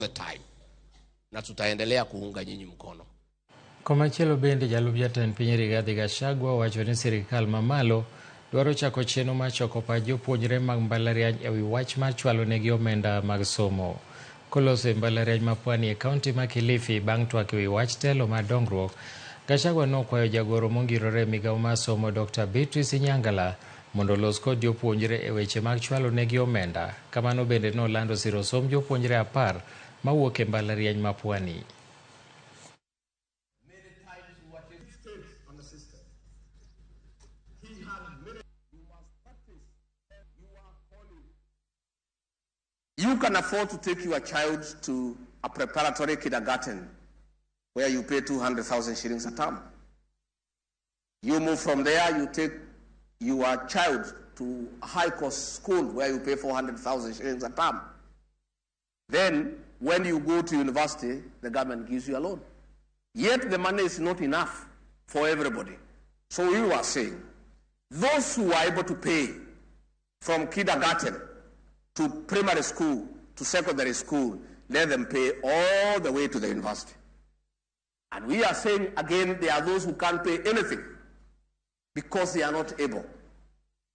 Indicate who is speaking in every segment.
Speaker 1: The time, na tutaendelea kuunga nyinyi mkono.
Speaker 2: Komachielo bende, jalup jatend piny Rigathi Gachagua wacho ni sirikal mamalo dwaro chako chenro mar choko pach jopuonjre mag mbalariany ewi wach mar chwalo negi omenda mag somo. Koloso e mbalariany ma Pwani e kaunti ma Kilifi bang' twak ewi wach telo mar dongruok, Gachagua nokwayo jagoro mongirore e migawo mar somo Dr. Beatrice Inyangala mondo olos kod jopuonjre e weche mag chwalo negi omenda. Kamano bende nolando siro somb jopuonjre 10 mawuok e mbalariany ma Pwani.
Speaker 3: You can afford to take your child to a preparatory kindergarten where you pay 200,000 shillings a term. You move from there, you take your child to a high cost school where you pay 400,000 shillings a term. Then, when you go to university, the government gives you a loan. Yet the money is not enough for everybody. So we were saying, those who are able to pay from kindergarten to primary school to secondary school, let them pay all the way to the university. And we are saying again, there are those who can't pay anything because they are not able.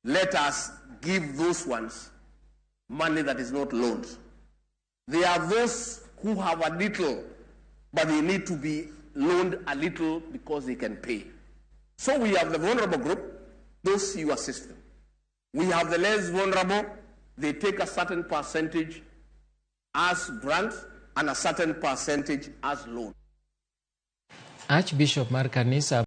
Speaker 3: Let us give those ones money that is not loaned. There are those who have a little, but they need to be loaned a little because they can pay. So we have the vulnerable group, those you assist them. We have the less vulnerable, they take a certain percentage as grant and a certain percentage as loan.
Speaker 2: Archbishop mar kanisa